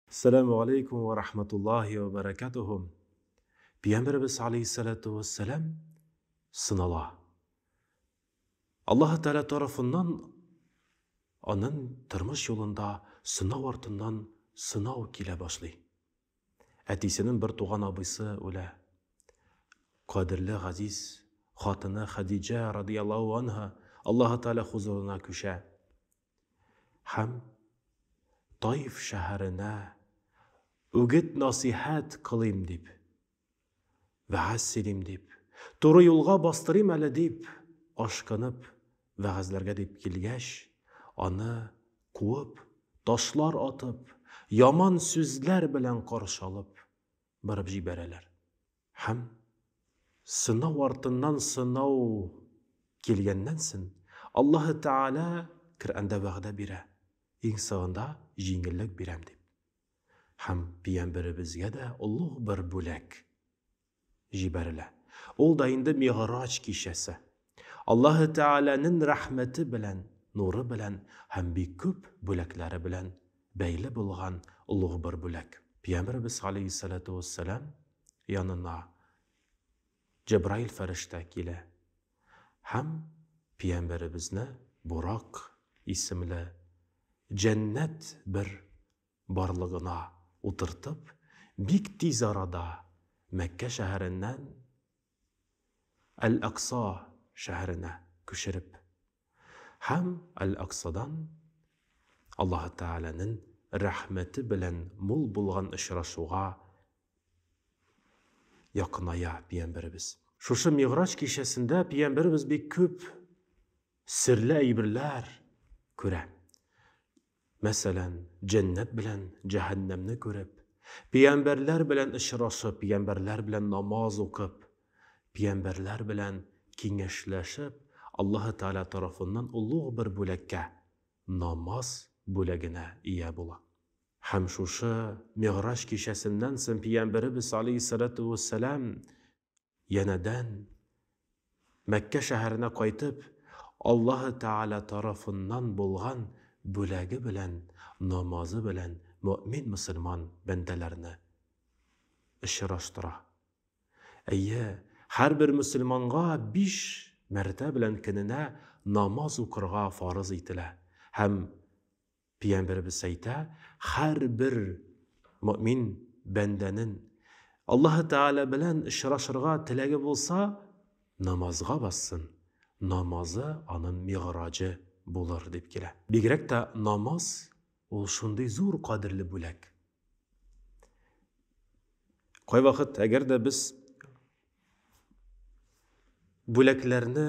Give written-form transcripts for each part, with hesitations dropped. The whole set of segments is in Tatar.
Әссәләмү алейкум вә рахматуллаһи вә бәрәкәтүһү. Пәйгамбәребез алейһиссалату вәссәлам сынала. Аллаһ Тәгалә тарафыннан аның тормыш юлында сынау артыннан сынау килә башлый. Әтисенең бер туган абыйсы үлә. Кадерле газиз хатыны Хәдиҗә радияллаһу анһа Аллаһ Тәгалә хузурына күчә. Һәм Таиф шәһәренә үгет-насыйхәт кылыйм дип, вәгазь сөйлим дип, туры юлга бастырыйм әле дип, ашкынып, вәгазьләргә дип килгәч, аны куып, ташлар атып, яман сүзләр белән каршы алып барып җибәрәләр. Һәм сынау артыннан сынау килгәннән соң, Аллаһы Тәгалә Коръәндә вәгъдә бирә, иң соңында җиңеллек бирәм дип. Һәм пәйгамбәребезгә дә олуг бер бүләк җибәрелә. Ул да инде Мигъраҗ кичәсе. Аллаһы Тәгаләнең рәхмәте белән, нуры белән һәм бик күп бүләкләре белән бәйле булган олуг бер бүләк. Пәйгамбәребез галәйһиссәләтү вәссәлам янына Җәбраил фәрештә килә һәм пәйгамбәребезне Бурак исемле җәннәт бер барлыгына утыртып, бик тиз арада Мәккә шәһәреннән Әл-Әкса шәһәренә күчереп һәм Әл-Әксадан Аллаһы Тәгаләнең рәхмәте белән мул булган очрашуга якыная пәйгамбәребез. Шушы Мигъраҗ кичәсендә пәйгамбәребез бик күп серле әйберләр күрә. Мәсәлән, җәннәт белән җәһәннәмне күреп, пәйгамбәрләр белән очрашып, пәйгамбәрләр белән намаз укып, пәйгамбәрләр белән киңәшләшеп, Аллаһы Тәгалә тарафыннан олуг бер бүләккә, намаз бүләгенә ия була. Һәм шушы Мигъраҗ кичәсеннән соң пәйгамбәребез алейһиссалату вәссәлам янәдән Мәккә шәһәренә кайтып, Аллаһы Тәгалә тарафыннан булган бүләге белән, намазы белән мөэмин мөселман бәндәләрне очраштыра. Әйе, һәрбер мөселманга биш мәртә белән көненә намаз укырга фарыз ителә һәм Пәйгамбәребез әйтә, һәрбер мөэмин бәндәнен Аллаһы Тәгалә белән очрашырга теләге булса, намазга бассын, намазы анын мигъраҗы булыр дип килә. Бигрәк тә намаз ул шундый зур кадерле бүләк. Кайвакыт, әгәр дә без бүләкләрне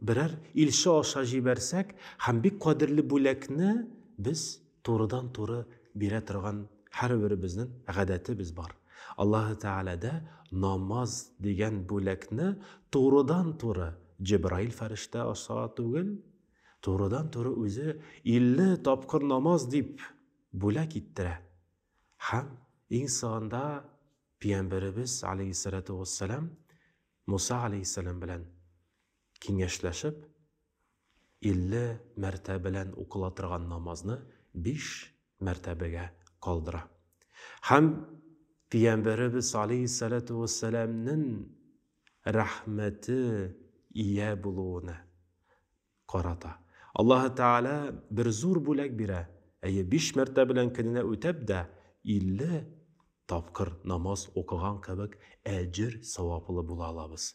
берәр илче аша җибәрсәк һәм бик кадерле бүләкне без турыдан-туры бирә торган һәрберебезнең гадәтебез бар. Аллаһы Тәгаләдә намаз дигән бүләкне турыдан-туры Җәбраил фәрештә аша түгел, турыдан-туры үзе 50 тапкыр намаз дип бүләк иттерә. Һәм иң соңында Пәйгамбәребез алейһиссалату вассалам Муса алейһиссалам белән киңәшләшеп, 50 мәртәбәлән укыла торган намазны 5 мәртәбәгә калдыра. Һәм Пәйгамбәребез алейһиссалату вассаламның рәхмәте ия булуына карата. Аллаһы Тәгалә бер зур бүләк бирә, әйе, биш мәртәбәдән көненә үтәп дә, 50 тапкыр намаз укыган кебек әҗер-саваплы була алабыз.